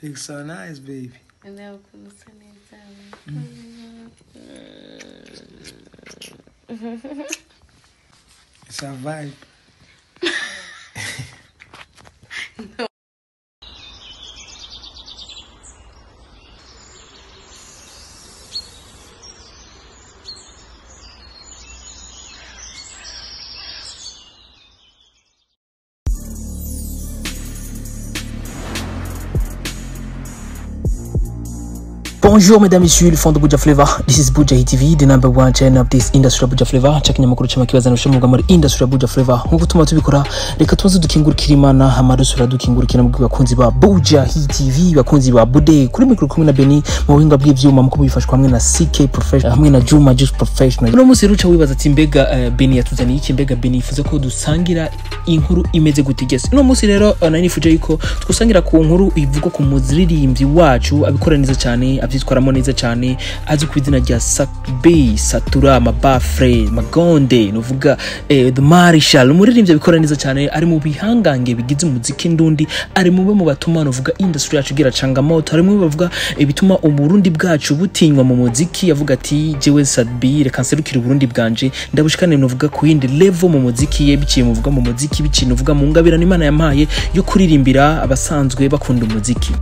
Looks so nice, baby. Nawe ukuntu usa neza. It's a vibe. Bonjour mesdames et messieurs, le fond de Buja Flavor. This is Buja TV, the number one channel of this industry Buja Flavor. Checking amakuru chama kibazana ushomuga muri industry Buja Flavor. Nkuko tuma tubikora, reka tubanze dukingurikira Imana, hama dusura dukingurikira mu bakunzi ba Buja TV, bakunzi ba Bude. Kuri micro kumwe na Beni mu buhinga bw'ivyuma muko bifashwa hamwe na CK Professional hamwe na Juma Juice Professional. Uno munsi ruca wibaza ati mbega Beni yatuzaniye iki, mbega Beni yifuza ko dusangira inkuru imeze gute? Yes. Uno munsi rero nari nifuje yuko twasangira ku nkuru ivuga ku muziririmbyi wacu abikora neza cyane, avyitwaramo neza cyane, azwi ku izina rya Sat-B, Satura, Mabafre, Magonde, nuvuga The Marshal, umuririmbyi abikora neza cyane, ari mu bihangange bigize umuziki ndundi, ari mu mu batuma nuvuga industry yacu igira changamoto, ari mu bavuga bituma Uburundi bwacu butinywa mu muziki. Avuga ati jewe Sat-B reka nserukire Uburundi bwanje, ndabushikane nuvuga ku yindi level mu muziki ye, biciye muvuga mu muziki, biciye nuvuga mu ngabirano Imana yampaye yo kuririmbira abasanzwe bakunda umuziki.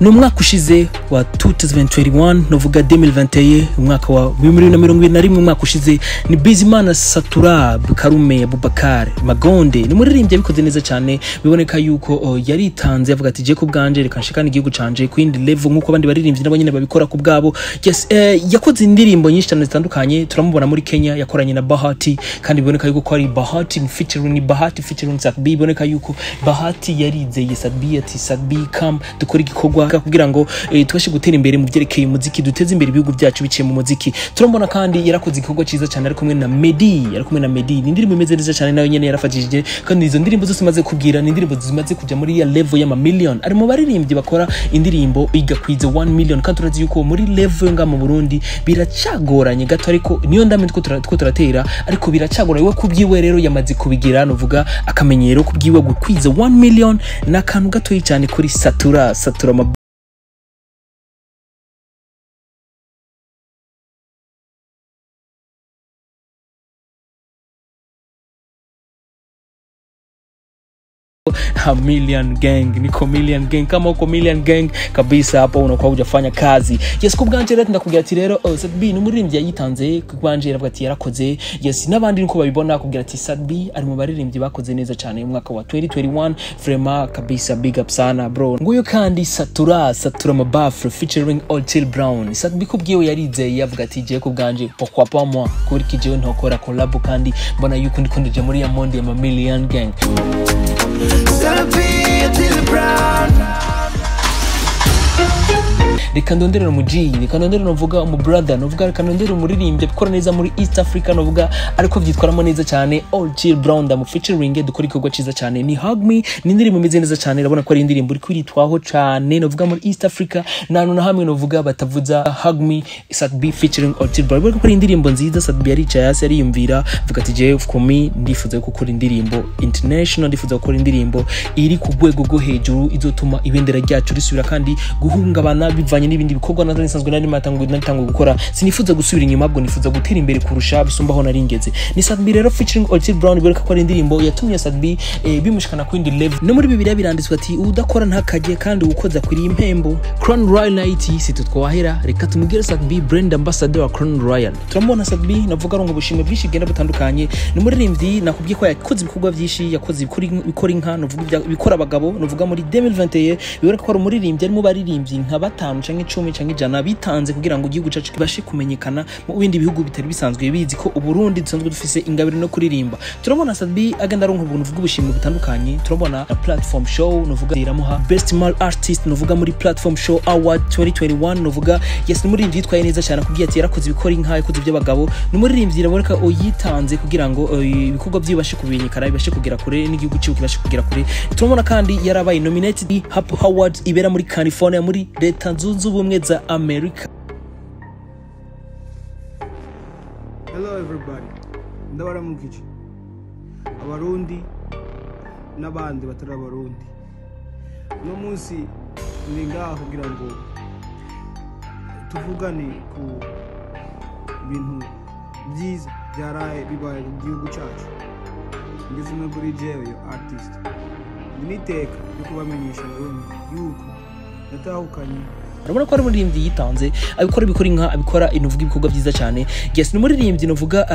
Ni umwaka ushize wa 2021, nuvuga 2021, umwaka wa 2021, umwaka ushize ni Bizimana Satura Karume Abubakar Magonde, ni muririmbyi abikoze neza cyane, biboneka yuko yaritanze avuga ati je ku bwanje reka nshikane igihugu canje ku yindi level nkuko abandi baririmbyi nabo nyene babikora ku bwabo. Yes, yakoze indirimbo nyinshi cyane zitandukanye, turamubona muri Kenya yakoranye na Bahati, kandi biboneka yuko ko ari Bahati featuring Bahati featuring Sat-B, biboneka yuko Bahati yarizeye Sat-B ati Sat-B come dukore igikorwa kugira ngo tubashe gutera imbere mu byerekeye umuziki, duteze imbere ibihugu byacu biciye mu muziki. Turabona kandi yarakoze igikorwa cyiza cyane ari kumwe na Meddy, ari kumwe na Meddy, ni indirimbo imeze neza cyane nayo nyene yarafashije, kandi izo ndirimbo zose maze kubwira ni indirimbo zimaze kuja muri ya level ya million. Ari mu baririmbyi bakora indirimbo igakwiza 1 million, kandi turazi yuko muri level nga mu Burundi biracagoranye gato, ariko niyo ndame two turatera, ariko biracagoranye. We kubyiwe rero yamaze kubigira nuvuga akamenyero kubyiwe gukwiza 1 million n'akantu gatoyi cyane kuri Satura, Satura A million gang, niko million gang, kama uko million gang kabisa hapo unakuwa hujafanya kazi. Yes, kubwanje rero ndakubwira ati rero Sat-B ni umuririmbyi yayitanze kubwanje, yaravuga ati yarakoze. Yes, n'abandi niko babibona, kubwira ati Sat-B ari mu baririmbyi bakoze neza cyane mu mwaka wa 2021, vraiment kabisa, big up sana bro. Nguyu kandi Satura, Satura Mabafre featuring Otile Brown. Sat-B kubwiwe yarizeye yavuga ati je kubwanje pourquoi pas moi, kuri kijewe ntokora collab, kandi mbona yuko ndiko ndije muri ya monde ya million gang. Reka ndondere umuji, reka ndondere novuga umu brother, novuga reka ndondere umuririmbyi abikora neza muri East Africa, novuga ariko vyitwaramo neza cyane, Otile Brown ndamu featuring dukora igikorwa ciza cyane. Ni Hug Me, ni indirimbo imeze neza cyane, urabona ko ari indirimbo iri kwiritwaho cyane novuga muri East Africa, nta na hamwe novuga batavuza Hug Me Sat-B featuring Otile Brown. Urabona ko ari indirimbo nziza, Sat-B yaricaye hasi ariyumvira avuga ati je for me ndifuza gukora indirimbo international, ndifuza gukora indirimbo iri ku rwego rwo hejuru izotuma ibendera ryacu risubira kandi guhungabana bivanye n'ibindi bikorwa nazo nisanzwe nari natanguye gukora. Sinifuza gusubira inyuma, ahubwo nifuza gutera imbere kurusha bisumbaho naringeze. Ni Sat-B rero featuring Otile Brown, biboneka ko ari indirimbo yatumye Sat-B bimushikana ku yindi level. No muri Bibiliya biranditswe ati udakora ntakajye kandi ukoza kuri impembo. Crown Royal Night si tutwahera, reka tumugire Sat-B brand ambassador wa Crown Royal. Turamubona Sat-B navuga arongo bushimwe bwinshi bugenda butandukanye, ni umuririmbyi nakubwiye ko yakoze ibikorwa byinshi, yakoze ibikora inka, navuga ibikora abagabo, navuga muri 2021 biboneka ko ari umuririmbyi ari mu baririmbyi nka 5 canke 10 canke 100 bitanze kugira ngo igihugu cacu kibashe kumenyekana mu bindi bihugu bitari bisanzwe bizi ko Uburundi dusanzwe dufise ingabire no kuririmba. Turabona Sat-B agenda aronka ubuntu bw'ubushimwe butandukanye, turabona platform show novuga iramuha best male artist novuga muri platform show award 2021, novuga yes, ni umuririmbyi yitwaye neza cyane, akubwiye ati yarakoze ibikora inka, yakoze iby'abagabo, ni umuririmbyi iraboneka yitanze kugira ngo ibikorwa byibashe kumenyekana, bibashe kugera kure n'igihugu cyiwe kibashe kugera kure. Turabona kandi yarabaye nominated Hap Awards ibera muri California muri Leta Zunze Ubumwe za Amerika. Hello everybody, ndabaramukije abarundi n'abandi batari abarundi. Uno munsi Ndi ngaha kugira ngo tuvugane ku bintu byiza byaraye bibaye mu gihugu cyacu. Ngeze no kuri jewe yo artist. Ndi n'iteka ryo kubamenyesha abarundi yuko natahukanye. Urabona ko ari umuririmbyi yitanze, abikora bikora inka, abikora inuvuga ibikorwa byiza cyane. Yes, ni umuririmbyi nuvuga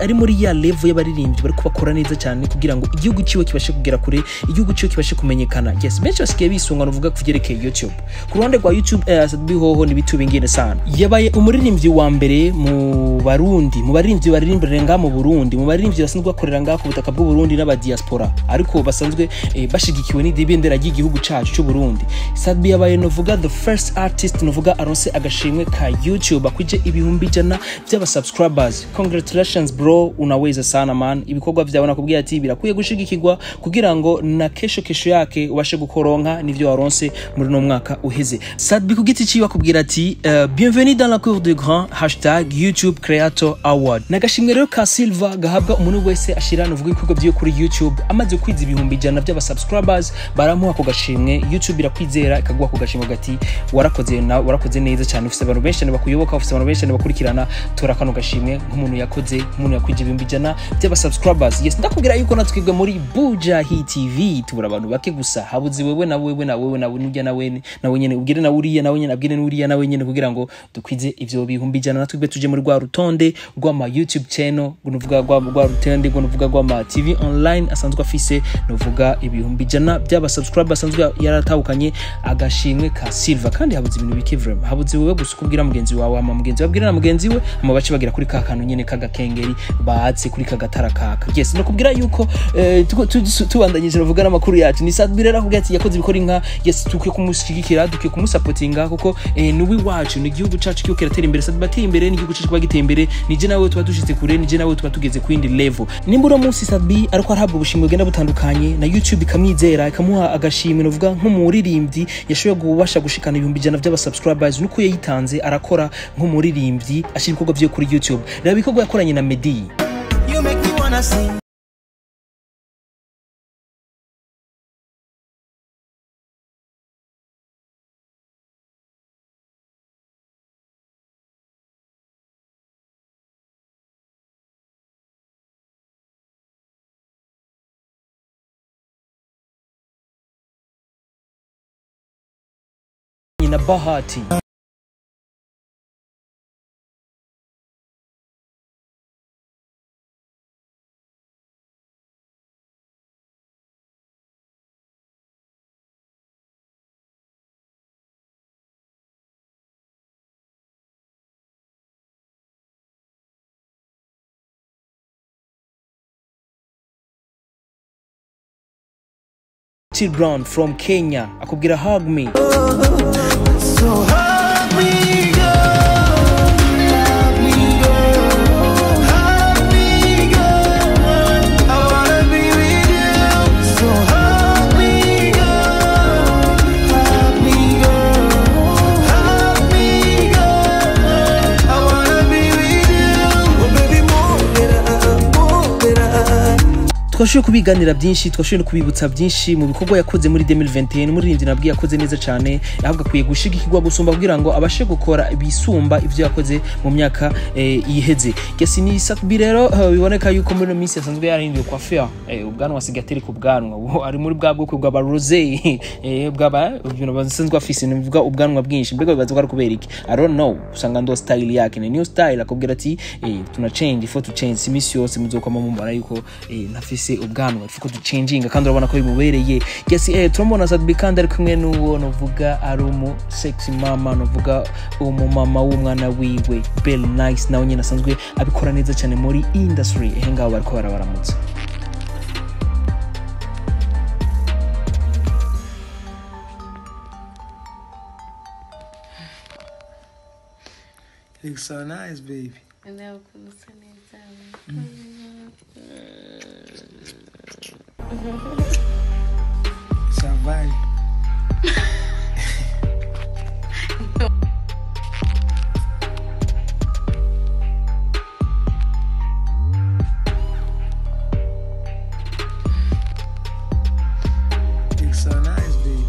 ari muri ya level y'abaririmbyi bari kubakora neza cyane kugira ngo igihugu ciwe kibashe kugera kure, igihugu ciwe kibashe kumenyekana. Yes, benshi basigaye bisunga nuvuga kuvyerekeye YouTube. Ku ruhande rwa YouTube, Sat-B hoho ni bitu bingine sana. Yabaye umuririmbyi wa mbere mu Barundi, mu baririmbyi baririmbira ngaha mu Burundi, mu baririmbyi basanzwe bakorera ngaha ku butaka bw'u Burundi n'aba diaspora, ariko basanzwe bashigikiwe n'ibendera ry'igihugu cacu cy'u Burundi. Sat-B yabaye novuga the first artist novuga aronse agashimwe ka YouTube akwije 100,000 by'aba subscribers. Congratulations bro, unaweza sana man. Ibikorwa vyawe nakubwiye ati birakwiye gushigikirwa kugira ngo na kesho kesho yake ubashe gukoronka nivyo waronse muri no mwaka uheze. Sat-B ku giti ciwe akubwira ati bienvenue dans la cour de grand hashtag YouTube Creator Award. Nagashimwe rero ka Silver gahabwa umuntu wese ashira novuga ibikorwa vyiwe kuri YouTube amaze kwiza 100,000 by'aba subscribers, baramuha ako gashimwe. YouTube irakwizera ikaguha ako gashimwe gati warakoze na warakoze neza cyane, ufise abantu benshi cyane bakuyoboka, ufise abantu benshi cyane bakurikirana, tora kano gashimwe nk'umuntu yakoze, nk'umuntu yakwije 100,000 by'aba subscribers. Yes, ndakubwira yuko natwibwe muri Buja Hit TV tubura abantu bake gusa, habuze wewe na wewe na wewe na nujya na wewe na wewe nyene, ubwire na uriya na wewe nyene, abwire n'uriya na wewe nyene, kugira ngo dukwize ivyo 100,000 natwibwe tuje muri rwa rutonde rw'ama YouTube channel, nuvuga rwa rutonde nuvuga rw'ama TV online asanzwe afise nuvuga 100,000 by'aba subscribers asanzwe yaratahukanye agashimwe ka Silver. Kandi habuze ibintu bike vraiment, habuze wewe gusa kubwira mugenzi wawe, ama mugenzi wabwira na mugenzi we, ama bace bagira kuri ka kantu nyene kagakengeri batse kuri kagatara kaka. Yes, nokubwira yuko tubandanyije ruvuga n'amakuru yacu ni Sat-B rero akubwira ati yakoze ibikora inka. Yes, tukwiye kumushyigikira, dukwiye kumusapotinga kuko ni wacu, ni igihugu cacu kiyo kiratera imbere. Sat-B ateye imbere n'igihugu cacu kuba giteye imbere, nije nawe tuba dushitse kure, nije nawe tuba tugeze ku yindi level. Nimba uno munsi Sat-B ariko arahabwa ubushimwe bugenda butandukanye na YouTube ikamwizera ikamuha agashimwe novuga nk'umuririmbyi yashoboye kubasha gushikana 100,000 by'aba subscribers, nuko yayitanze arakora nk'umuririmbyi ashira ibikorwa vyo kuri YouTube. Reba ibikorwa yakoranye na Meddy. You make me wanna sing. Na Bahati. Till Brown from Kenya akubwira hug me. So hug me girl, hug me girl, hug me girl, I wanna be with you. So hug me girl, hug me girl, hug me girl, I wanna be with you. Oh baby, move it up, move it up. Twashoboye kubiganira byinshi, twashoboye no kubibutsa byinshi mu bikorwa yakoze muri 2021. Umuririmbyi nabwiye yakoze neza cyane, ahubwo akwiye gushigikirwa gusumba kugira ngo abashe gukora ibisumba ivyo yakoze mu myaka iheze. Yes, ni Sat-B rero biboneka yuko muri no minsi yasanzwe yarahinduye kwa fair, ubwanwa asigaye atari ku bwanwa, ubu ari muri bwa bwoko bwa rosé, bwaba ibintu basanzwe afise nivuga ubwanwa bwinshi. Mbega bibaza ko ari kubera iki? I don't know, usanga ndo style yake ni new style, akubwira ati tuna change, ifo to change, si misi yose muzokoma mumbara yuko ntafise ubwanwa, ifuko duchanginga, kandi urabona ko bimubereye. Yes, turamubona Sat-B kandi ari kumwe n'uwo novuga ari umu sexy mama, novuga umumama w'umwana wiwe Bell Nice, nawe nyine asanzwe abikora neza cyane muri industry. Ehe ngaho bariko barabaramutsa. You look so nice baby. Ndagukunda usa neza. Survive. You look so nice baby.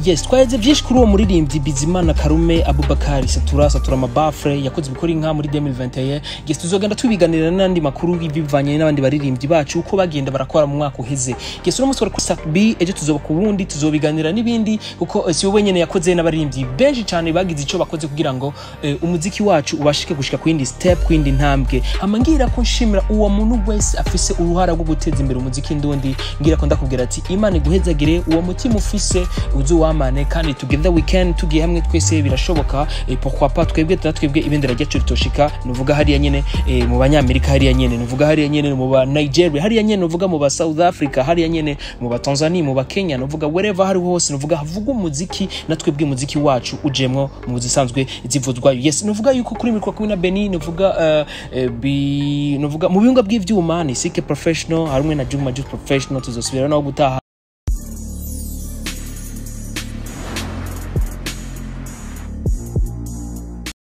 Yes, twaheze byinshi kuri uwo muririmbyi Bizimana Karume Abubakari Satura, Satura Mabafre, yakoze ibikora inka muri 2021. Yes, tuzogenda tubiganira n'andi makuru bivanye n'abandi baririmbyi bacu uko bagenda barakora mu mwaka uheze. Yes, uno munsi wari kuri Sat B, ejo tuzoba ku wundi, tuzobiganira n'ibindi kuko si wowe nyene yakoze, n'abaririmbyi benshi cyane bagize ico bakoze kugira ngo umuziki wacu ubashike gushika ku yindi step, ku yindi ntambwe. Hama ngira ko nshimira uwo muntu wese afise uruhara rwo guteza imbere umuziki ndundi. Ngira ko ndakubwira ati Imana iguhezagire, uwo mutima ufise uzuwamane, kandi together we can, tugiye hamwe twese birashoboka. Pourquoi pas twebwe twebwe ibendera ryacu ritoshika nuvuga hariya nyene mu Banyamerika, hariya nyene nuvuga, hariya nyene mu ba Nigeria, hariya nyene nuvuga mu ba South Africa, hariya nyene mu ba Tanzania, mu ba Kenya, nuvuga wherever hari hose nuvuga havuga umuziki, na twebwe umuziki wacu ujemwo mu zisanzwe zivuzwayo. Yes, nuvuga yuko kuri mikro kumwe na Beni, nuvuga nuvuga mu bihunga bw'ivyuma ni Sike Professional hamwe na Juma Juice Professional. Tuzosubira naho gutaha.